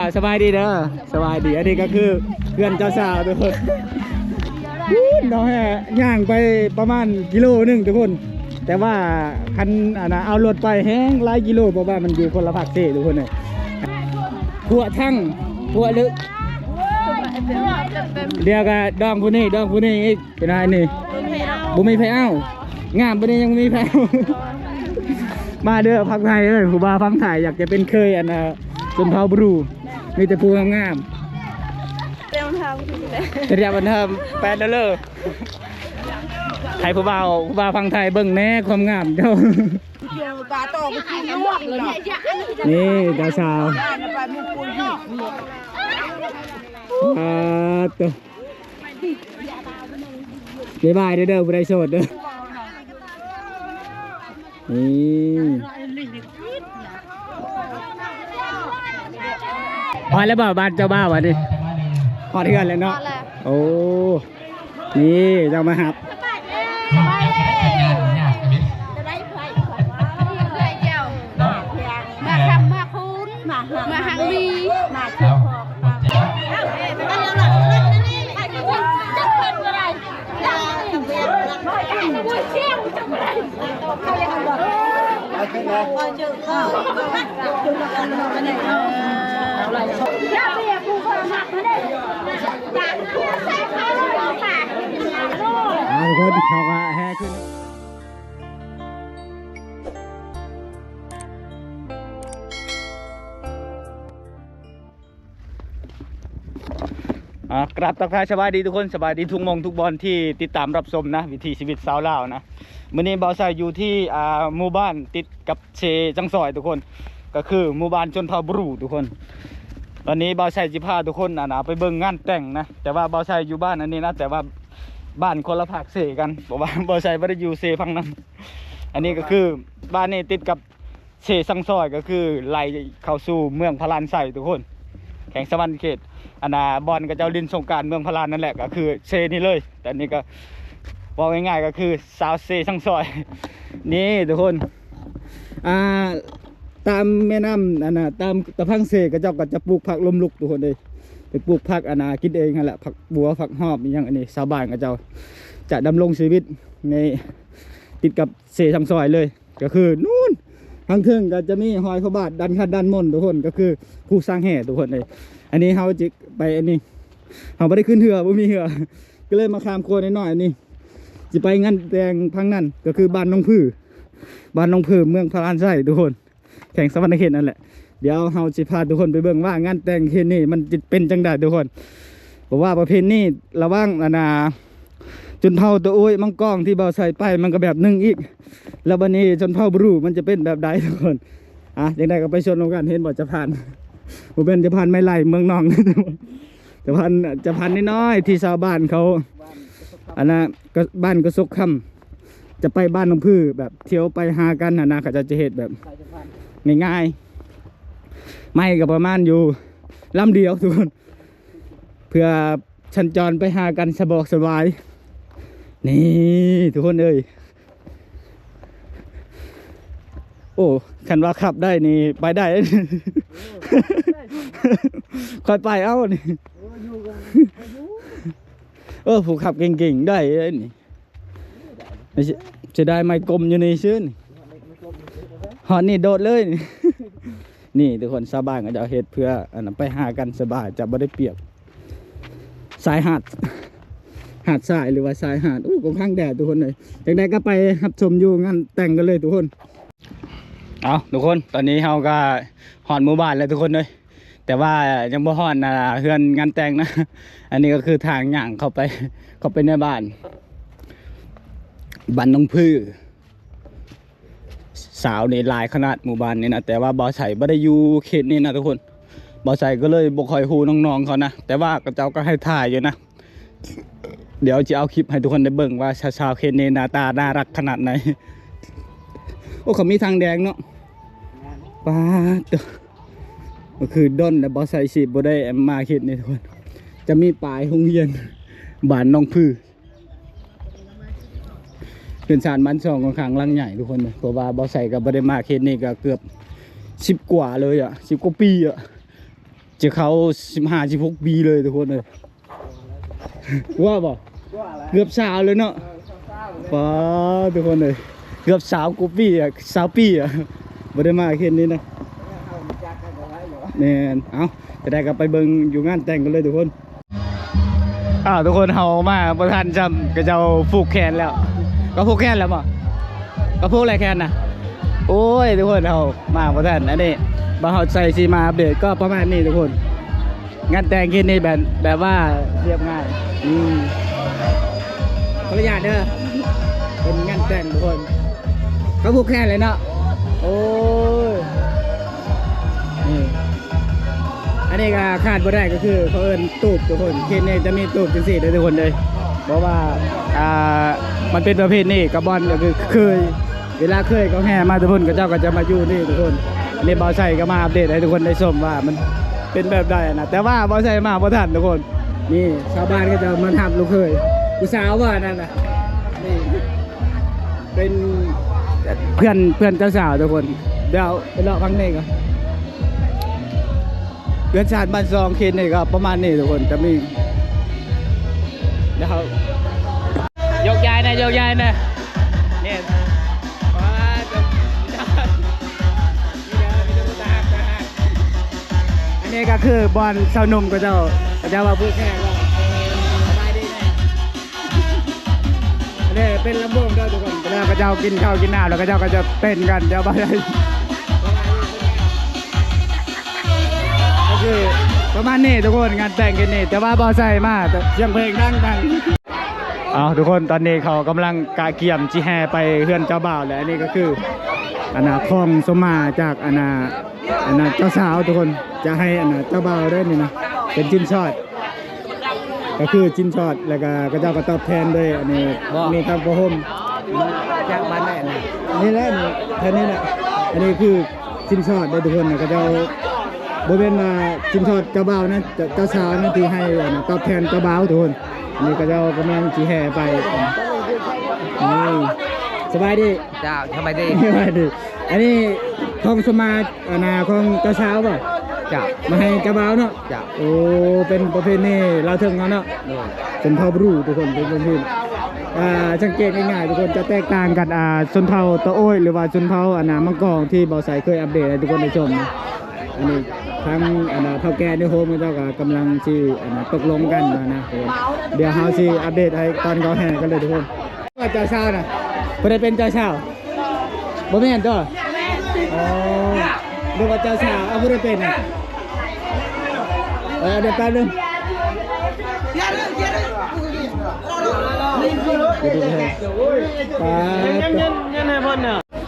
ອ່າ ສະບາຍດີເດີ ສະບາຍດີ. ອັນນີ້ກໍຄືເພື່ອນເຈົ້າສາວທຸກຄົນ. ເນາະ ຍ່າງໄປປະມານກິໂລໜຶ່ງທຸກຄົນ. ແຕ່ວ່າຄັນ ອັນນ່າ ເອົາລົດໄປແຮງຫຼາຍກິໂລ ເພາະວ່າມັນຢູ່ຄົນລະພາກເຊທຸກຄົນເອີຍ. ຂົວທັງ ຂົວເລິກ ດຽວກໍດອງຜູ້ນີ້ ດອງຜູ້ນີ້ອີກ. ເປັນໄງນີ້ ບໍ່ມີໃຜເອົາ ງາມປານນີ້ຍັງມີໃຜເອົາ. ມາເດີ ຝັ່ງໄທເອີຍ ຜູ້ບ່າວຝັ່ງໄທ ຢາກຈະເປັນເຄີຍ ອັນນ່າ ຊົນເຜົ່າບຣູ ມີແຕ່ຜູ້ງາມໆ. ຕຽມທຳ ຕຽມທຳ ແປດເດີ ໃຫ້ຜູ້ບ່າວ ຜູ້ບ່າວຝັ່ງໄທເບິ່ງແດ່ຄວາມງາມເຈົ້າ. ນີ້ເຈົ້າສາວ ອ່າ ໂຕ ບາຍບາຍເດີ ຜູ້ໃດໂສດເດີ. ນີ້ ຮອດແລ້ວບໍ່ ບ້ານເຈົ້າບ່າວ ບາດນີ້? ຮອດເຮືອນແລ້ວເນາະ. ຮອດແລ້ວ. ໂອ້ ນີ້ເຈົ້າມາຮັບ. ມາຄຳມາຄູນ ມາຮັກມີ ມາເຈົ້າຂອງ. ອ່າ ທຸກຄົນ ເຂົາກໍແຫ່ຂຶ້ນ. ອ່າ ກາບທັກທາຍສະບາຍດີທຸກຄົນ ສະບາຍດີທຸກໝ່ອງທຸກບ່ອນທີ່ຕິດຕາມຮັບຊົມນະ ວິຖີຊີວິດຊາວລາວນະ. ມື້ນີ້ບ່າວໄຊຢູ່ທີ່ ອ່າ ໝູ່ບ້ານຕິດກັບເຊສັງຊອຍທຸກຄົນ ກໍຄືໝູ່ບ້ານຊົນເຜົ່າບຣູທຸກຄົນ. ຕອນນີ້ບ່າວໄຊຊິພາທຸກຄົນ ອັນນ່າ ໄປເບິ່ງງານແຕ່ງນະ ແຕ່ວ່າບ່າວໄຊຢູ່ບ້ານອັນນີ້ນະ ແຕ່ວ່າບ້ານຄົນລະພາກເຊກັນ ເພາະວ່າບ່າວໄຊບໍ່ໄດ້ຢູ່ເຊຝັ່ງນັ້ນ. ອັນນີ້ກໍຄືບ້ານນີ້ຕິດກັບ ເຊສັງຊອຍ ກໍຄືໄຫຼເຂົ້າສູ່ເມືອງພະລານໄຊທຸກຄົນ ແຂວງສະຫວັນນະເຂດ. ອັນນ່າ ບ່ອນເຂົາເຈົ້າຫຼິ້ນສົງການເມືອງພະລານນັ້ນແຫຼະ ກໍຄືເຊນີ້ເລີຍ. ແຕ່ນີ້ກໍເວົ້າງ່າຍໆ ກໍຄືຊາວເຊສັງຊອຍ ນີ້ທຸກຄົນ. ອ່າ ຕາມແມ່ນ້ຳ ອັນນ່າ ຕາມຕະພັງເຊ ເຂົາເຈົ້າກໍຈະປູກຜັກລົ້ມລຸກທຸກຄົນເອີຍ ໄປປູກຜັກ ອັນນ່າ ກິນເອງຫັ້ນແຫຼະ ຜັກບົວ ຜັກຫອມ ອີ່ຫຍັງ. ອັນນີ້ຊາວບ້ານເຂົາເຈົ້າຈະດຳລົງຊີວິດໃນ ຕິດກັບເຊສັງຊອຍເລີຍ. ກໍຄືນູ້ນ ທາງເທິງກໍຈະມີຮອຍພະບາດ ດ່ານຄັນດ່ານມົນທຸກຄົນ ກໍຄືພູຊ້າງແຫ່ທຸກຄົນເອີຍ. ອັນນີ້ເຮົາຈະໄປ ອັນນີ້ເຮົາບໍ່ໄດ້ຂຶ້ນເຮືອ ບໍ່ມີເຮືອ ກໍເລີຍມາຂ້າມຂົວນ້ອຍໆ ອັນນີ້ ຊິໄປງານແຕ່ງທາງນັ້ນ ກໍຄືບ້ານໜອງຜື ບ້ານໜອງຜື ເມືອງພະລານໄຊທຸກຄົນ ແຂວງສະຫວັນນະເຂດນັ້ນແຫຼະ. ດຽວເຮົາຊິພາທຸກຄົນໄປເບິ່ງວ່າງານແຕ່ງເຂດນີ້ມັນຈະເປັນຈັ່ງໃດທຸກຄົນ. ເພາະວ່າປະເພນີລະຫວ່າງ ອັນນ່າ ຊົນເຜົ່າຕະໂອ້ຍ ມັງກອງ ທີ່ບ່າວໄຊໄປ ມັນກໍແບບໜຶ່ງອີກ ແລ້ວບັດນີ້ຊົນເຜົ່າບຣູມັນຈະເປັນແບບໃດທຸກຄົນ. ອ່ະ ຈັ່ງໃດກໍໄປຊົມນຳກັນ. ເຫັນບໍ່ ຈະຜ່ານ ບໍ່ແມ່ນຈະຜ່ານໄມ້ໄລ່ເມືອງໜອງ ຈະຜ່ານ ຈະຜ່ານນ້ອຍໆ ທີ່ຊາວບ້ານເຂົາ ອັນນ່າ ກໍບ້ານກະສົກຄຳ ຈະໄປບ້ານໜອງຜື ແບບທ່ຽວໄປຫາກັນຫັ້ນນະ ເຂົາເຈົ້າຈະເຮັດແບບງ່າຍໆ ໄມ້ກໍປະມານຢູ່ລຳດຽວທຸກຄົນ ເພື່ອສັນຈອນໄປຫາກັນສະດວກສະບາຍ. ນີ້ທຸກຄົນເອີຍ ໂອ້ ຄັນວ່າຂັບໄດ້ນີ້ໄປໄດ້ ຄ່ອຍໄປເອົານີ້. ເອີ ຜູ້ຂັບເກັ່ງໆໄດ້ເລີຍນີ້. ເສຍ ເສຍດາຍໄມ້ກົມຢູ່ນີ້ຊື່ນີ້ ຮອດນີ້ໂດດເລີຍນີ້. ນີ້ທຸກຄົນ ຊາວບ້ານເຂົາເຈົ້າເຮັດເພື່ອ ອັນນັ້ນ ໄປຫາກັນສະບາຍ ຈະບໍ່ໄດ້ປຽກ. ຊາຍຫາດ ຫາດຊາຍ ຫຼືວ່າຊາຍຫາດ. ໂອ້ ກອງຂ້າງແດດທຸກຄົນເອີຍ. ຈັ່ງໃດກໍໄປຮັບຊົມຢູ່ງານແຕ່ງກັນເລີຍທຸກຄົນ. ເອົາທຸກຄົນ ຕອນນີ້ເຮົາກໍຮອດໝູ່ບ້ານແລ້ວທຸກຄົນເອີຍ. ແຕ່ວ່າຍັງບໍ່ຮອດ ອ່າ ເຮືອນງານແຕ່ງນະ. ອັນນີ້ກໍຄືທາງຍ່າງເຂົ້າໄປ ເຂົ້າໄປໃນບ້ານ ບ້ານໜອງຜື. ສາວນີ້ຫຼາຍຂະໜາດໝູ່ບ້ານນີ້ນະ ແຕ່ວ່າບ່າວໄຊບໍ່ໄດ້ຢູ່ເຂດນີ້ນະທຸກຄົນ. ບ່າວໄຊກໍເລີຍບໍ່ຄ່ອຍຮູ້ນ້ອງໆເຂົານະ ແຕ່ວ່າເຂົາເຈົ້າກໍໃຫ້ຖ່າຍຢູ່ນະ. ດຽວຈະເອົາຄລິບໃຫ້ທຸກຄົນໄດ້ເບິ່ງວ່າຊາວໆເຂດນີ້ໜ້າຕາໜ້າຮັກຂະໜາດໃດ. ໂອ້ ເຂົາມີທາງແດງເນາະ. ປາດໂທ້ ກໍຄືດົນແລ້ວ ບ່າວໄຊຊິບໍ່ໄດ້ມາເຂດນີ້ທຸກຄົນ. ຈະມີປ້າຍໂຮງຮຽນບ້ານໜອງຜື ເຮືອນຊານບ້ານຊ່ອງຂ້ອງຂ້າງຫຼັງໃຫຍ່ທຸກຄົນ ເພາະວ່າບ່າວໄຊກໍບໍ່ໄດ້ມາເຂດນີ້ກໍເກືອບສິບກວ່າເລີຍອະ ສິບກວ່າປີອະ. ຈະເຂົ້າສິບຫ້າ ສິບຫົກປີເລີຍທຸກຄົນເອີຍ. ກວ່າບໍ່? ເກືອບຊາວເລີຍເນາະ. ປ້າ ທຸກຄົນເອີຍ ເກືອບຊາວກວ່າປີອະ ຊາວປີອະ ບໍ່ໄດ້ມາເຂດນີ້ນະ. ແມ່ນ. ເອົ້າ ຈະໄດ້ກໍໄປເບິ່ງຢູ່ງານແຕ່ງກັນເລີຍທຸກຄົນ. ອ້າວ ທຸກຄົນ ເຮົາມາບໍ່ທັນຊ້ຳ ເຂົາເຈົ້າຜູກແຂນແລ້ວ. ກໍຜູກແຂນແລ້ວບໍ່? ກໍຜູກແລ້ວແຂນນະ. ໂອ້ຍ ທຸກຄົນ ເຮົາມາບໍ່ທັນ. ອັນນີ້ບ່າວເຮົາໃສ່ຊິມາອັບເດດກໍປະມານນີ້ທຸກຄົນ. ງານແຕ່ງເຂດນີ້ແບບ ແບບວ່າລຽບງ່າຍ. ອືມ ຂໍອະນຸຍາດເດີ ເປັນງານແຕ່ງທຸກຄົນ. ກໍຜູກແຂນເລີຍເນາະ. ໂອ້ຍ ນີ້ ອັນນີ້ກໍຂາດບໍ່ໄດ້ກໍຄືເຂົາເອີ້ນຕູບທຸກຄົນ. ເຂດນີ້ຈະມີຕູບຈັ່ງຊີ້ເດີທຸກຄົນເດີ ເພາະວ່າ ອ່າ ມັນເປັນປະເພນີກັບບ່ອນກໍຄືເຄີຍ ເວລາເຄີຍເຂົາແຫ່ມາແຕ່ພຸ້ນ ເຂົາເຈົ້າກໍຈະມາຢູ່ນີ້ທຸກຄົນ. ອັນນີ້ບ່າວໄຊກໍມາອັບເດດໃຫ້ທຸກຄົນໄດ້ຊົມວ່າມັນເປັນແບບໃດນະ ແຕ່ວ່າບ່າວໄຊມາບໍ່ທັນທຸກຄົນ. ນີ້ຊາວບ້ານເຂົາເຈົ້າມາຮັບລູກເຂີຍ ຜູ້ສາວວ່ານັ້ນນະ. ນີ້ເປັນເພື່ອນ ເພື່ອນເຈົ້າສາວທຸກຄົນ. ດຽວໄປເລາະທາງນີ້ກ່ອນ. ເຮືອນຊານບ້ານຊ່ອງເຂດນີ້ກໍປະມານນີ້ທຸກຄົນ. ຈະມີ ດຽວ ໂຍກຍ້າຍແດ່ ໂຍກຍ້າຍແດ່. ນີ້ ອັນນີ້ກໍຄືບ່ອນຊາວໜຸ່ມເຂົາເຈົ້າ ເຂົາເຈົ້າວ່າຜູ້ແຂກ ສະບາຍດີແດ່. ອັນນີ້ເປັນລຳວົງເດີທຸກຄົນ. ເວລາເຂົາເຈົ້າກິນເຂົ້າກິນນ້ຳແລ້ວ ເຂົາເຈົ້າກໍຈະເຕັ້ນກັນ. ດຽວບ່າວໄຊ ກໍຄືປະມານນີ້ທຸກຄົນ ງານແຕ່ງເຂດນີ້. ແຕ່ວ່າບ່າວໄຊມາ ແຕ່ສຽງເພງດັງໆ. ເອົາ ທຸກຄົນ ຕອນນີ້ເຂົາກຳລັງກະກຽມຊິແຫ່ໄປເຮືອນເຈົ້າບ່າວແລ້ວ. ອັນນີ້ກໍຄື ອັນນ່າ ຂອງສົມມາຈາກ ອັນນ່າ ອັນນ່າ ເຈົ້າສາວທຸກຄົນ ຈະໃຫ້ ອັນນ່າ ເຈົ້າບ່າວເດີນີ້ນະ ເປັນສິນສອດ. ກໍຄືສິນສອດ ແລ້ວກໍເຂົາເຈົ້າກໍຕອບແທນໂດຍ ອັນນີ້ ມີທັງຜ້າຫົ່ມ ຈາກບ້ານໃດນະ? ນີ້ແຫຼະ ນີ້ ແຖວນີ້ແຫຼະ. ອັນນີ້ຄືສິນສອດເດີທຸກຄົນ. ເຂົາເຈົ້າ ບໍ່ແມ່ນວ່າສິນສອດເຈົ້າບ່າວນະ ເຈົ້າ ເຈົ້າສາວນະ ທີ່ໃຫ້ ອັນນ່າ ຕອບແທນເຈົ້າບ່າວທຸກຄົນ. ອັນນີ້ເຂົາເຈົ້າກຳລັງຊິແຫ່ໄປ. ນີ້ ສະບາຍດີ. ເຈົ້າ ສະບາຍດີ ສະບາຍດີ. ອັນນີ້ຂອງສົມມາ ອັນນ່າ ຂອງເຈົ້າສາວບໍ່? ເຈົ້າ ມາໃຫ້ເຈົ້າບ່າວເນາະ. ເຈົ້າ ໂອ້ ເປັນປະເພນີລາວເທິງເຮົາເນາະ. ໂດຍ ຊົນເຜົ່າບຣູທຸກຄົນ ເປັນຄົນທີ່ ອ່າ ສັງເກດງ່າຍໆທຸກຄົນ ຈະແຕກຕ່າງກັນ ອ່າ ຊົນເຜົ່າຕາໂອ້ຍ ຫຼືວ່າຊົນເຜົ່າ ອັນນ່າ ມັງກອງ ທີ່ບ່າວໄຊເຄີຍອັບເດດໃຫ້ທຸກຄົນໄດ້ຊົມນະ. ອັນນີ້ທາງ ອັນນ່າ ເຖົ້າແກ່ໃນໂຮມເຂົາເຈົ້າກໍກຳລັງຊິ ອັນນ່າ ຕົກລົງກັນນະ. ດຽວເຮົາຊິອັບເດດໃຫ້ຕອນເຂົາແຫ່ກັນເລີຍທຸກຄົນ. ວ່າເຈົ້າສາວນະ ຜູ້ໃດເປັນເຈົ້າສາວ? ບໍ່ແມ່ນຕົວະ? ອໍ ນຶກວ່າເຈົ້າສາວ. ເອົາ ຜູ້ໃດເປັນນະ? ເອີ ດຽວແປັບໜຶ່ງ. ປາດ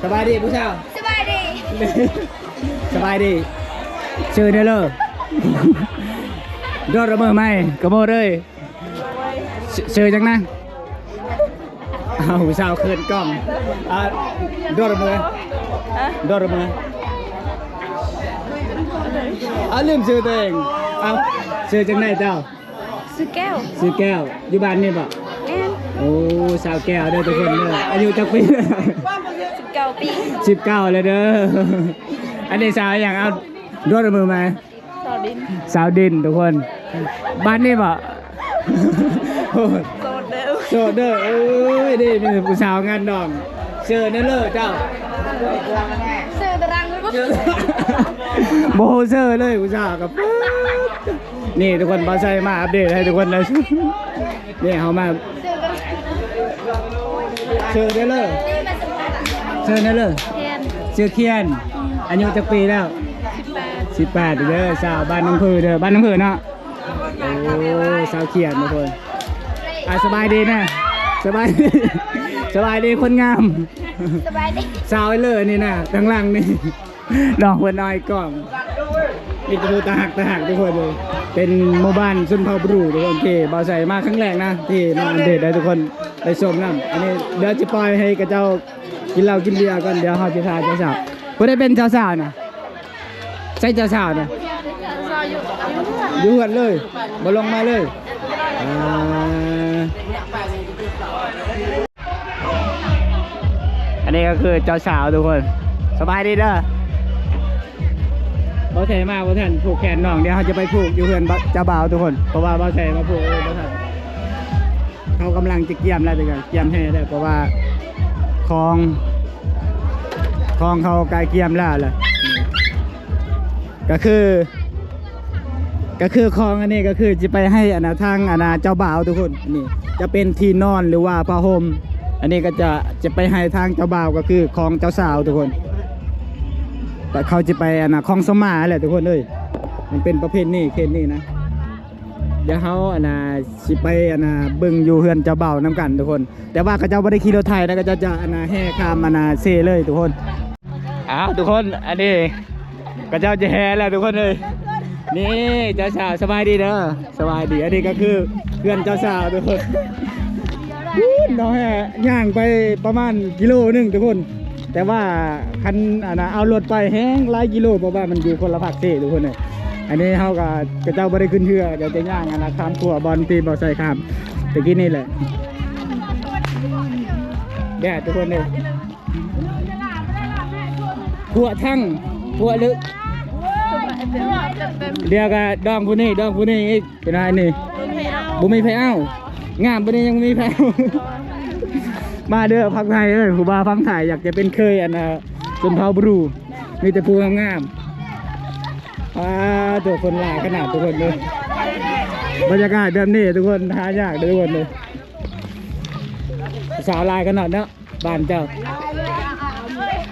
ສະບາຍດີຜູ້ສາວ. ສະບາຍດີ ສະບາຍດີ. ຊື່ແນວເລີ ໂດດລະເມີໃໝ່ກະໂມເລີຍ. ຊື່ ຊື່ຫຍັງນະ? ເອົາ ຜູ້ສາວເຂີນກ້ອງ. ອ່າ ໂດດລະເມີ ຮະ? ໂດດລະເມີ. ເອົາ ລືມຊື່ຕົວເອງ. ເອົາ ຊື່ຈັ່ງໃດເຈົ້າ? ຊື່ແກ້ວ. ຊື່ແກ້ວ. ຢູ່ບ້ານນີ້ບໍ່? ແມ່ນ. ໂອ້ ສາວແກ້ວເດີທຸກຄົນເດີ. ອາຍຸຈັກປີ? ສິບເກົ້າປີ. ສິບເກົ້າແລ້ວເດີ. ອັນນີ້ສາວຫຍັງ? ເອົາ ໂດດລະເມີໃໝ່. ສາວດິນ ສາວດິນທຸກຄົນ. ບ້ານນີ້ບໍ່? ໂອ້ຍ ໂສດເດີ ໂສດເດີ. ໂອ້ຍ ນີ້ມີຜູ້ສາວງານດອງ. ຊື່ແນວເລີເຈົ້າ? ຊື່ຕະຣັງ ບໍ່ຮູ້ຊື່ເລີຍ ຜູ້ສາວກັບ ນີ້ທຸກຄົນ ບ່າວໄຊມາອັບເດດໃຫ້ທຸກຄົນໄດ້. ນີ້ເຮົາມາ ຊື່ແນວເລີ ຊື່ແນວເລີ. ແຄນ. ຊື່ແຄນ. ອືມ ອາຍຸຈັກປີແລ້ວ? ສິບແປດ ສິບແປດເດີ. ສາວບ້ານໜອງຜືເດີ ບ້ານໜອງຜືເນາະ. ໂອ້ ສາວຂຽນທຸກຄົນ. ອ່າ ສະບາຍດີນະ ສະບາຍດີ ສະບາຍດີຄົນງາມ. ສະບາຍດີ. ສາວເລີນີ້ນະ ທາງຫຼັງນີ້ ນ້ອງເພິ່ນນ້ອຍກ້ອງ. ມີແຕ່ຜູ້ຕາຮັກຕາຮັກທຸກຄົນເລີຍ. ເປັນໝູ່ບ້ານຊົນເຜົ່າບຣູທຸກຄົນ ທີ່ບ່າວໄຊມາຄັ້ງແລກນະ ທີ່ມາອັບເດດໃຫ້ທຸກຄົນໄດ້ຊົມນຳ. ອັນນີ້ດຽວຈະປ່ອຍໃຫ້ເຂົາເຈົ້າ ກິນເຫຼົ້າກິນເບຍກ່ອນ ດຽວເຮົາຊິພາເຈົ້າສາວ. ຜູ້ໃດເປັນເຈົ້າສາວນະ? ໃສເຈົ້າສາວນະ? ຢູ່ເຮືອນເລີຍ ບໍ່ລົງມາເລີຍ. ອ່າ ອັນນີ້ກໍຄືເຈົ້າສາວທຸກຄົນ. ສະບາຍດີເດີ. ບໍ່ແຊມາບໍ່ທັນຜູກແຂນນ້ອງ ດຽວເຮົາຈະໄປຜູກຢູ່ເຮືອນເຈົ້າບ່າວທຸກຄົນ ເພາະວ່າບໍ່ແຊມາຜູກ ເອີ ບໍ່ທັນ. ເຂົາກຳລັງຈະກຽມແລ້ວ ກຽມແຮ່ແລ້ວ ເພາະວ່າຂອງ ຂອງເຂົາໃກ້ກຽມແລ້ວແຫຼະ. ກະຄື ກະຄືຂອງອັນນີ້ກະຄືຈະໄປໃຫ້ອັນນາ ທາງອັນນາເຈົ້າບ່າວທຸກຄົນ. ອັນນີ້ຈະເປັນທີ່ນອນ ຫຼືວ່າຜ້າຫົ່ມ. ອັນນີ້ກະຈະ ຈະໄປໃຫ້ທາງເຈົ້າບ່າວ ກະຄືຂອງເຈົ້າສາວທຸກຄົນ. ແຕ່ເຂົາຈະໄປອັນນາ ຄອງສົມມາຫັ້ນແຫຼະທຸກຄົນເອີຍ. ມັນເປັນປະເພນີເຂດນີ້ນະ. ດຽວເຮົາອັນນາ ຊິໄປອັນນາ ເບິ່ງຢູ່ເຮືອນເຈົ້າບ່າວນຳກັນທຸກຄົນ. ແຕ່ວ່າເຂົາເຈົ້າບໍ່ໄດ້ຂີ່ລົດໄຖນະ ເຂົາເຈົ້າຈະອັນນາ ແຮ່ຂ້າມອັນນາ ເຊເລີຍທຸກຄົນ. ອ້າວ ທຸກຄົນ ອັນນີ້ເຂົາເຈົ້າຈະແຫ່ແລ້ວທຸກຄົນເອີຍ. ນີ້ເຈົ້າສາວ ສະບາຍດີເດີ ສະບາຍດີ. ອັນນີ້ກະຄືເຮືອນເຈົ້າສາວທຸກຄົນ. ພຸ້ນ ເຮົາແຫ່ຍ່າງໄປປະມານກິໂລໜຶ່ງທຸກຄົນ. ແຕ່ວ່າຄັນອັນນາ ເອົາລົດໄປແຮ່ງຫຼາຍກິໂລ ເພາະວ່າມັນຢູ່ຄົນລະພາກເຊທຸກຄົນເອີຍ. ອັນນີ້ເຮົາກະ ເຂົາເຈົ້າບໍ່ໄດ້ຂຶ້ນເຮືອ ເຂົາເຈົ້າຈະຍ່າງອັນນາ ຂ້າມຂົວບ່ອນທີ່ບໍ່ໃສ່ຂ້າມ ຕະກີ້ນີ້ແຫຼະ. ແດດທຸກຄົນເອີຍ. ຂົວທັງ ຂົວເລິກ ດຽວກະດອງຜູ້ນີ້ ດອງຜູ້ນີ້ອີກ ເປັນຫຍັງນີ້ ບໍ່ມີໃຜເອົາ ງາມປານນີ້ຍັງບໍ່ມີໃຜເອົາ. ມາເດີ ພັງໄທເອີຍ ຜູ້ບ່າວພັງໄທ ຢາກຈະເປັນເຄີຍອັນນາ ຊົນເຜົ່າບຣູ ມີແຕ່ຜູ້ງາມໆ. ອ້າ ໂຕ ຄົນຫຼາຍຂະໜາດທຸກຄົນເດີ. ບັນຍາກາດແບບນີ້ທຸກຄົນ ຫາຍາກເດີທຸກຄົນເດີ. ສາວຫຼາຍຂະໜາດເນາະ. ບ້ານເຈົ້າ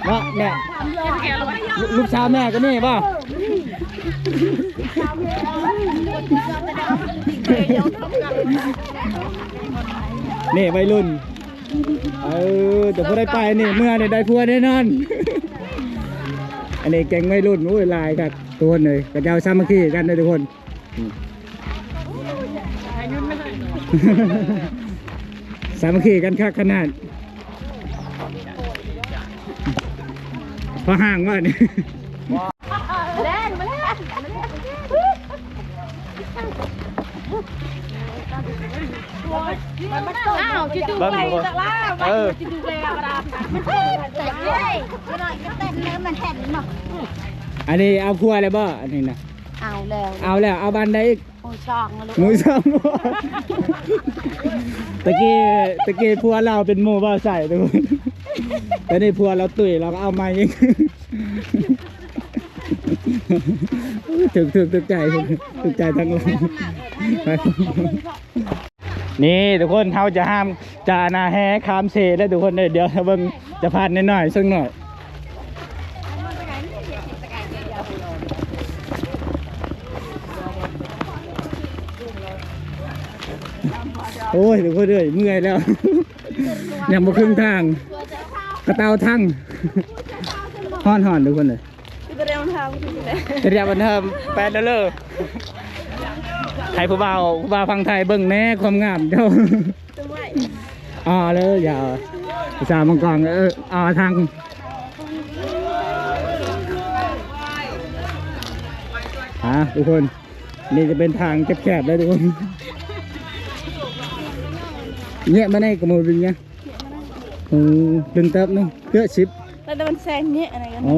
ເນາະແມ່ ລູກສາວແມ່ກະນີ້ບໍ່? ນີ້ໄວລຸ້ນ ເອີ ແຕ່ບໍ່ໄດ້ໄປນີ້ ເມື່ອນີ້ໄດ້ຜົວແນ່ນອນ. ອັນນີ້ແກ້ງໄວລຸ້ນ ໂອ້ຍ ຫຼາຍຄັກທຸກຄົນເອີຍ. ເຂົາເຈົ້າສາມັກຄີກັນເດີທຸກຄົນ. ສາມັກຄີກັນຄັກຂະໜາດ. ພໍຫ່າງວ່ານີ້ ອ້າວ ຈິດູໄປຕະລາ ເອີ ຈິດູໄປ ອັນນີ້ເອົາຜົວແລ້ວບໍ່? ອັນນີ້ນະ ເອົາແລ້ວ ເອົາແລ້ວ ເອົາບ້ານໃດອີກ? ໝູ່ຊ່ອງ ໝູ່ຊ່ອງ. ຕະກີ້ ຕະກີ້ຜົວລາວເປັນໝູ່ບ່າວໄຊທຸກຄົນ. ຕອນນີ້ຜົວລາວຕຸ້ຍ ລາວກະເອົາໃໝ່ອີກ. ຖືກ ຖືກ ຖືກໃຈ ຖືກໃຈທັງຫຼາຍ. ນີ້ທຸກຄົນ ເຮົາຈະຫ້າມ ຈະນາແຫ່ຂ້າມເຊແລ້ວທຸກຄົນເດີ. ດຽວເບິ່ງ ຈະຜ່ານໜ້ອຍໆ ສັກໜ້ອຍ. ໂອ້ຍ ທຸກຄົນເອີຍ ເມື່ອຍແລ້ວ ຍັງບໍ່ເຄິ່ງທາງ ກະເຕົາທັງ ຮ້ອນໆ ທຸກຄົນເອີຍ. ຕະຣຽມບັນເທີມ ແປດເລີ ໃຫ້ຜູ້ບ່າວ ຜູ້ບ່າວຝັ່ງໄທເບິ່ງແນ່ຄວາມງາມເຈົ້າ. ອໍ ເລີ ຢ່າ ສາວມັງກອງ ເອີ ອໍ ທາງ ຫາ ທຸກຄົນ ນີ້ຈະເປັນທາງແຄບໆ ເລີຍທຸກຄົນ. ເຍະມາໃນກະໝູດວິນຍະ ໂອ້ ດຶງເຕີບເນາະ ເກືອບສິບ ແລ້ວມັນແຊງເຍະອັນນັ້ນ. ໂອ້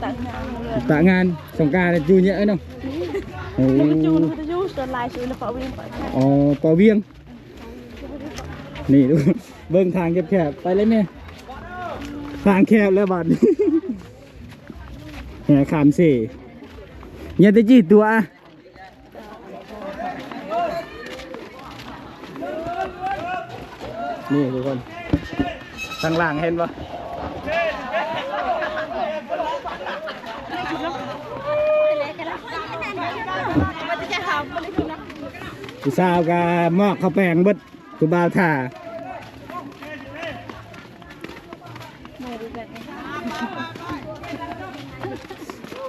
ຕະງານ ຕະງານສົງການຈູເຍະເນາະ. ໂອ້ ມັນກະຈູ ມັນກະຈູ ສ່ວນຫຼາຍສຸດລະເປາະວຽງ ເປາະວຽງ. ອໍ ເປາະວຽງ. ນີ້ ເບິ່ງທາງແຄບໆ ໄປເລີຍແມ່ ທາງແຄບແລ້ວບາດນີ້ ແຫ່ຂ້າມເຊ ເຍາະແຕ່ຈີຕົວ. ນີ້ທຸກຄົນ ທາງຫຼັງເຫັນບໍ່? ຜູ້ສາວກະມອກເຂົ້າແປງເບິດ ຜູ້ບ່າວຖ້າ.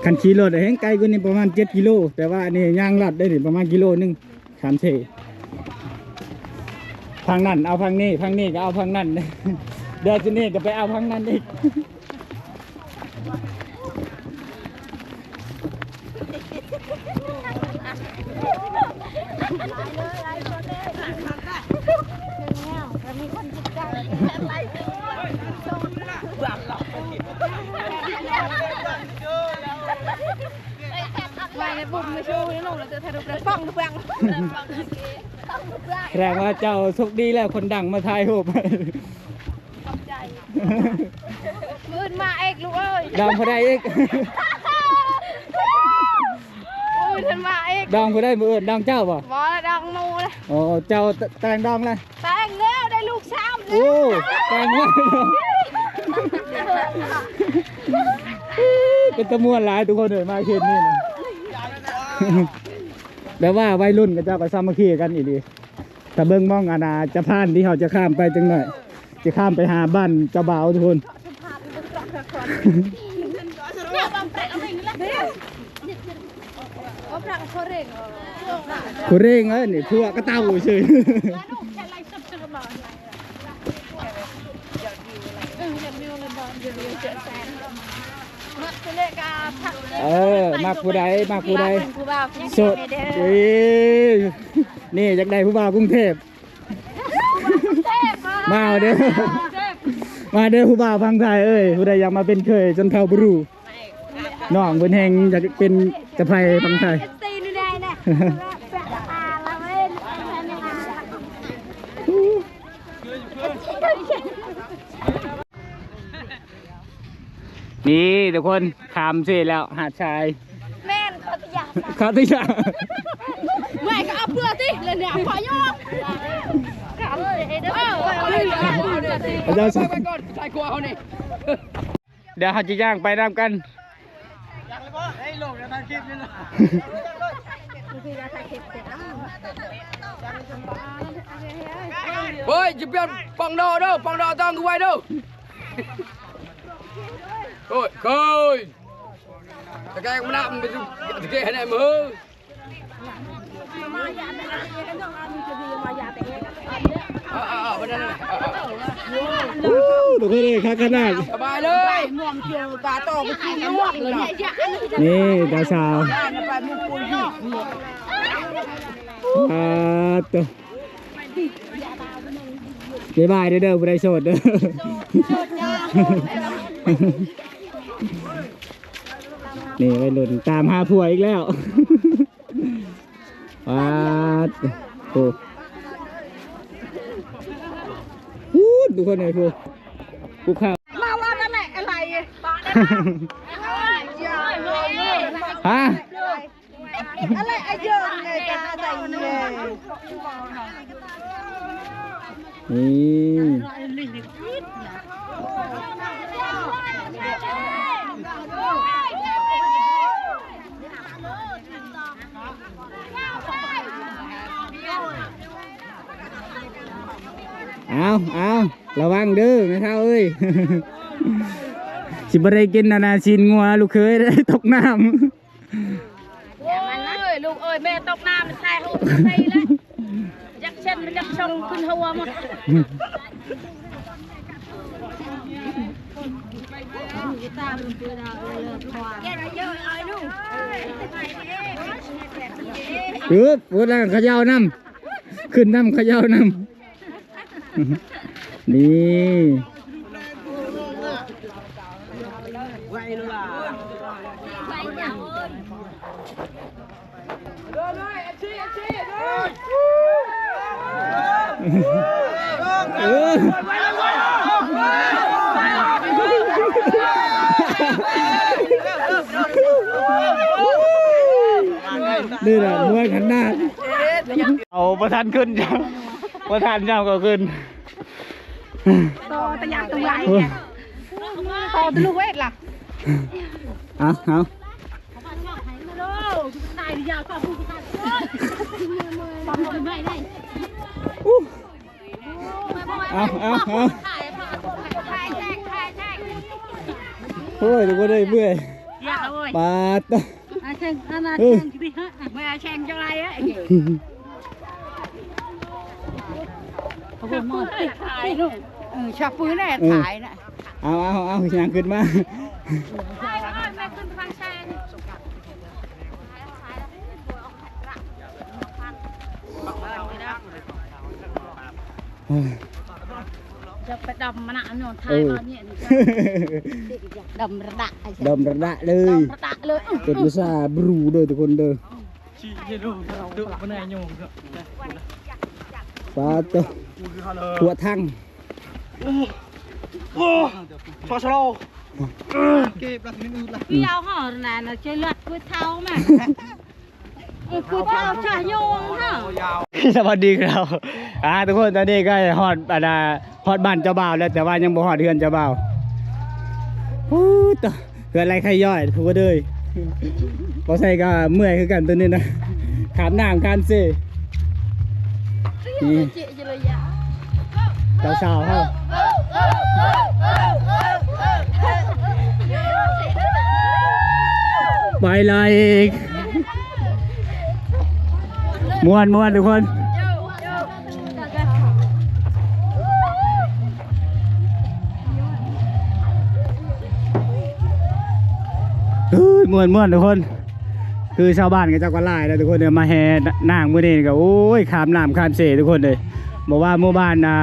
ຄັນຂີ່ລົດແຮ່ງໄກກວ່ານີ້ປະມານເຈັດກິໂລ ແຕ່ວ່າອັນນີ້ຍ່າງລັດໄດ້ນີ້ປະມານກິໂລໜຶ່ງ ຂ້າມເຊ. ທາງນັ້ນເອົາທາງນີ້ ທາງນີ້ກະເອົາທາງນັ້ນ ເດີນຈຸດນີ້ກະໄປເອົາທາງນັ້ນອີກ. ມີຄົນຈິດໃຈ. ໄປໂຊໃຫ້ນ້ອງ ແລ້ວຈະຖ່າຍຮູບໄດ້ ປ້ອງ ປ້ອງ ປ້ອງ ປ້ອງ ປ້ອງ ແສດງວ່າເຈົ້າໂຊກດີແລ້ວ ຄົນດັງມາຖ່າຍຮູບໃຫ້. ຂອບໃຈ. ມື້ອື່ນມາອີກລູກເອີຍ. ດອງຜູ້ໃດອີກ? ມື້ອື່ນມາອີກ. ດອງຜູ້ໃດມື້ອື່ນ? ດອງເຈົ້າບໍ່? ບໍ່ລະ ດອງໝູ່ລະ. ໂອ້ ເຈົ້າແຕ່ງດອງລະ? ແຕ່ງແລ້ວ ໄດ້ລູກສາມແລ້ວ. ໂອ້ ແຕ່ງແລ້ວ. ເປັນຕາມ່ວນຫຼາຍທຸກຄົນເອີຍ ມາເຂດນີ້ນະ. ແບບວ່າໄວລຸ້ນເຂົາເຈົ້າກໍສາມັກຄີກັນອີ່ຫຼີ. ຖ້າເບິ່ງໝ່ອງອັນນ່າ ຈະຜ່ານທີ່ເຮົາຈະຂ້າມໄປຈັກໜ້ອຍ ຈະຂ້າມໄປຫາບ້ານເຈົ້າບ່າວທຸກຄົນ. ໂຄເຣງເອີຍນີ້ ພວກກະເຕົ່າເຊີຍ. ເອີ ມັກຜູ້ໃດ ມັກຜູ້ໃດ ໂສດ. ເອີ ນີ້ຢາກໄດ້ຜູ້ບ່າວກຸງເທບ ມາເດີ ມາເດີຜູ້ບ່າວຝັ່ງໄທເອີຍ. ຜູ້ໃດຢາກມາເປັນເຂີຍຊົນເຜົ່າບຣູ ນ້ອງເພິ່ນແຮ່ງຢາກເປັນສະໃພ້ຝັ່ງໄທ. ນີ້ທຸກຄົນ ຂ້າມເສດແລ້ວຫາດຊາຍ. ແມ່ນ ເຂົາຕິຢາ ເຂົາຕິຢາ ແມ່ກໍເອົາເພື່ອຕິ ແລ້ວເນຍ ຂໍຍອມ. ເອົາເດີ ໄປກ່ອນ ໃສ່ຂົວເຮົານີ້. ດຽວເຮົາຈະຍ່າງໄປນຳກັນ. ໂອ້ຍ ຈະປ່ຽນປອງດໍເດີ ປອງດໍຕ້ອງໄວເດີ. ໂອ້ຍ ເຄີຍ ຕະແກງມັນນຳໄປ ຕະເກໃຫ້ໄດ້ມື້. ໂອ້ ດອກເອີຍ ຄັກຂະໜາດ. ສະບາຍເລີຍ ມ່ວງຂຽວ ຕາໂຕໄປກິນນ້ຳ. ນີ້ຕາສາວ ອ່າ ໂຕ ບາຍບາຍເດີ ຜູ້ໃດໂສດເດີ. ນີ້ໄວລຸ້ນຕາມຫາຜົວອີກແລ້ວ. ປາດ ໂອ້ ພູ້ນ ທຸກຄົນເອີຍ ພູ້ນ ພູເຂົາ ມາວ່ານັ້ນແຫຼະ ອະໄລ ຮະ ອະໄລ ອາເຢິນເລີຍ ກະໃສ່ເລີຍ. ນີ້ ເອົາ ເອົາ ລະວັງເດີແມ່ເຖົ້າເອີຍ ຊິບໍ່ໄດ້ກິນອັນນ່າ ຊີ້ນງົວລູກເຂີຍ ຕົກນ້ຳ. ໂອ້ຍ ລູກເອີຍ ແມ່ຕົກນ້ຳ ຖ່າຍຮູບໃສ່ລະ ຈັກເຊັ່ນມັນຈັກຊົງຂຶ້ນຫົວໝົດ. ປຶບ ໂອ້ ແລ້ວເຂົາເຈົ້ານຳ ຂຶ້ນນຳ ເຂົາເຈົ້ານຳ. ນີ້ ເອີ ນີ້ແຫຼະ ມ່ວນຂະໜາດ. ເອົາ ບໍ່ທັນຂຶ້ນ ບໍ່ທັນ ເຈົ້າກໍຂຶ້ນ. ຕໍ່ຕະຍານຕົງຫຼາຍ ຕໍ່ຕະລຸເວດລະ. ເອົາ ເອົາ ເອົາ ເອົາ ເອົາ. ໂອ້ຍ ທຸກຄົນເອີຍ ເມື່ອຍ ປາດ. ອາແຂ່ງ ອັນນັ້ນແຂ່ງທີ່ເຮົາ ເມື່ອແຂ່ງຈັງໄດເອີຍ ເອີ ຊາບປືນແນ່ ເອີ ຖ່າຍນະ. ເອົາ ເອົາ ເອົາ ຍ່າງຂຶ້ນມາ. ຈະໄປດຳມານະ ຍ້ອນຖ່າຍມາເນຍ ເອີ ດຳລະດະ ດຳລະດະເລີຍ ດຳລະດະເລີຍ. ເປັນວິຊາບຣູເດີທຸກຄົນເດີ. ປາດໂຕ ຫົວທັງ ໂອ້ ໂອ້ ຊາຊາໂລ ເກັບລະ ອືມ ເຈົ້າຫໍນານເຈົ້າເລືອດຜູ້ເຖົ້າມາ ຜູ້ເຖົ້າຊາຍໂຍງເນາະ ສະຫວັດດີຄັບ ອ່າ ທຸກຄົນ ຕອນນີ້ກໍຮອດ ອັນນ່າ ຮອດບ້ານເຈົ້າບ່າວແລ້ວ ແຕ່ວ່າຍັງບໍ່ຮອດເຮືອນເຈົ້າບ່າວ ປູດໂຕ ເຮືອນໄລ່ໄຂ່ຍ້ອຍ ຜູ້ເດີຍ ບໍ່ໃສ່ກໍເມື່ອຍຄືກັນໂຕນີ້ນະ ຂ້າມນ້ຳຂ້າມເຊ ນີ້ ເຈົ້າສາວເຮົາ ໄປເລີຍອີກ ມ່ວນໆ ທຸກຄົນ. ເຮີ້ຍ ມ່ວນໆ ທຸກຄົນ ຄືຊາວບ້ານເຂົາເຈົ້າກໍຫຼາຍແລ້ວທຸກຄົນເອີຍ ມາແຫ່ນາງມື້ນີ້ກໍ ໂອ້ຍ ຂ້າມນ້ຳຂ້າມເຊທຸກຄົນເອີຍ ບໍ່ວ່າໝູ່ບ້ານ ອ່າ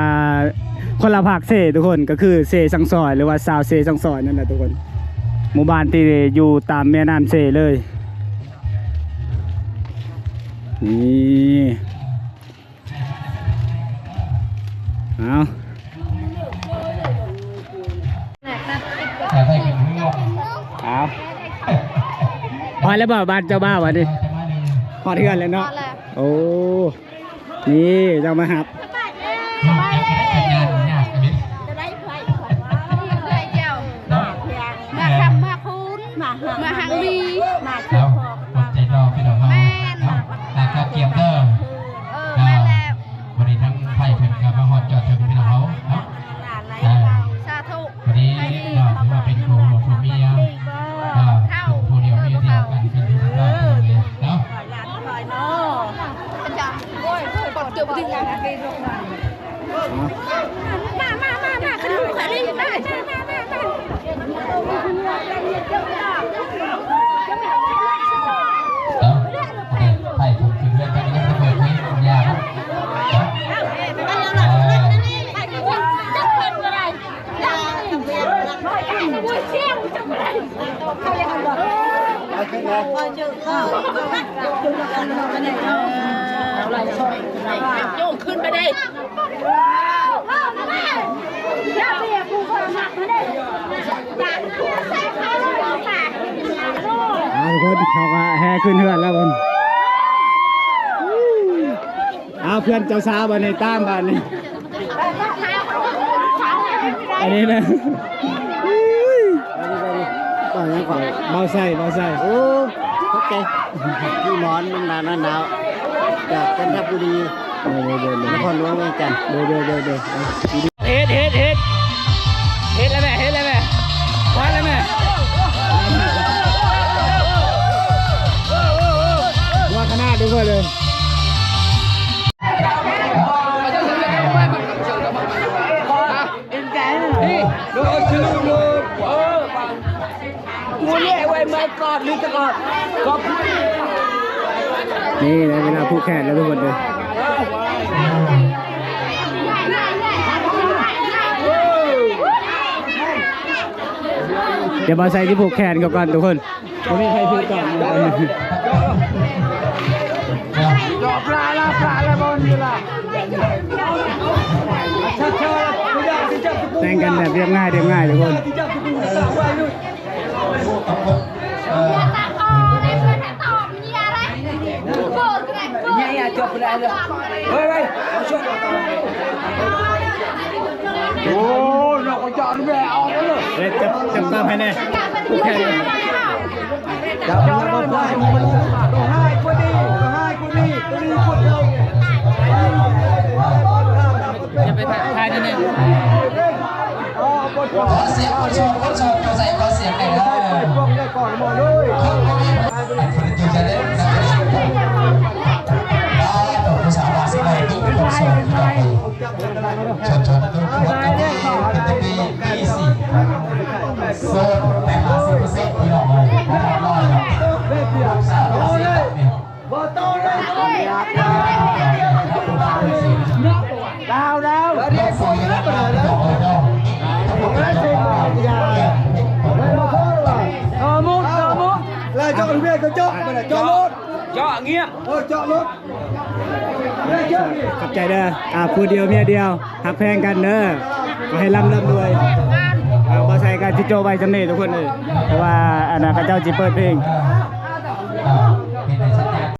ຄົນລະພາກເຊທຸກຄົນ ກໍຄືເຊສັງຊອຍ ຫຼືວ່າຊາວເຊສັງຊອຍນັ້ນແຫຼະທຸກຄົນ ໝູ່ບ້ານທີ່ຢູ່ຕາມແມ່ນ້ຳເຊເລີຍ ນີ້. ເອົາ ເອົາ ຮອດແລ້ວບໍ່ ບ້ານເຈົ້າບ່າວບັດນີ້ ຮອດເຮືອນແລ້ວເນາະ ຮອດແລ້ວ ໂອ້ ນີ້ເຈົ້າມາຮັບ ສະບາຍດີ ສະບາຍດີ ເຈົ້າ ເມື່ອຄ່ຳເມື່ອຄືນ ມາຫາ ເມື່ອຫາມີ ມາເຈົ້າ ຂອບໃຈເນາະພີ່ນ້ອງເຮົາ ແມ່ນ ເນາະ ຕາມການກຽມເດີ ເອີ ແມ່ນແລ້ວ ວັນນີ້ທາງໄພເພິ່ນກໍມາຮອດຈອດເຖິງພີ່ນ້ອງເຮົາເນາະ ອ່າ ສາທຸ ວັນນີ້ກໍຖືວ່າເປັນຄູ່ຜົວຄູ່ເມຍ ອ່າ ເປັນຜູ້ດຽວເມຍດຽວກັນເປັນທີ່ຮຽບຮ້ອຍເນາະ ໂອ້ຍ ເກືອບບໍ່ເຖິງ ມາ ມາ ມາ ມາ ຄັນລູກຂ້ອຍນີ້ ມາ ມາ ມາ ມາ ເອົ້າ ໄປ ໄປ ເພິ່ນຂຶ້ນເຮືອນໄປ ຍັງບໍ່ເປີດເພງ ຍາເນາະ ເອົ້າ ເອີ ໂຍກຂຶ້ນໄປໄດ້ ອ່າ ທຸກຄົນ ເຂົາກໍແຫ່ຂຶ້ນເຮືອນແລ້ວເພິ່ນ ເອົາ ເພື່ອນເຈົ້າສາວບັດນີ້ ຕາມບັດນີ້ ອັນນີ້ນະ ເວົ້າຫຍັງກ່ອນ ເບົາໄຊ ເບົາໄຊ ໂອ້ ຂອບໃຈ ພີ່ໝອນ ມັນໜາວ ໜາວ ຈາກຈັນທະບູລີ ໂດຍ ໂດຍ ໂດຍ ນະຄອນຫຼວງວຽງຈັນ ໂດຍ ໂດຍ ໂດຍ ໂດຍ ເຮັດ ເຮັດ ເຮັດ ເຮັດແລ້ວແມ່ ເຮັດແລ້ວແມ່ ຄວັນແລ້ວແມ່ ວ່າຂະໜາດເດີເພິ່ນເລີຍ. ນີ້ໄດ້ເວລາຜູກແຂນແລ້ວທຸກຄົນເດີ ດຽວບ່າວໄຊຊິຜູກແຂນເຂົາກ່ອນທຸກຄົນ. ບໍ່ມີໃຜຖືກຕ້ອງ ເຈາະປະລາ ປະລາ ບໍ່ມີລະ ແຕ່ງກັນແບບລຽບງ່າຍ ລຽບງ່າຍທຸກຄົນ ໂອ້ຍ ເຈົ້າ ຈັບ ຈັບຕາມໃຫ້ແນ່ ຜູ້ແຂ່ງ ຢ່າໄປຖ່າຍ ຖ່າຍແນ່ໆ ຂໍສຽງຄົນໂສດ ຄົນໂສດຢູ່ໃສ ຂໍສຽງແນ່ເດີ ຄົນບໍ່ມີ ໃຫ້ຄົນຢູ່ໃສເດີ ຜູ້ສາວວ່າຊິໄດ້ ມີຄົນໂສດຢູ່ດອກ ເຊີນ ເຊີນ ເປັນຕົວ B B C ໂສດແປດສິບເປີເຊັນ ພີ່ນ້ອງເອີຍ ບໍ່ຮອດຮ້ອຍດອກ ຜູ້ສາວວ່າຊິໄດ້ ບໍ່ຕ້ອງເລີຍ ດາວ ດາວ ເຈາະມຸກ ເຈາະມຸກ ແລ້ວເຈາະເວກກໍເຈາະ ເຈາະໂລດ ເຈາະ ງຽບ ເອີ ເຈາະລົດ ຂອບໃຈເດີ ອ່າ ຜູ້ດຽວເມຍດຽວ ຮັກແພງກັນເດີ ຂໍໃຫ້ລ່ຳລວຍ ອ່າ ບໍ່ໃສ່ກັນຊິໂຈໄວ້ຈຳນີ້ທຸກຄົນເອີຍ ເພາະວ່າອັນນັ້ນເຂົາເຈົ້າຊິເປີດເພງ.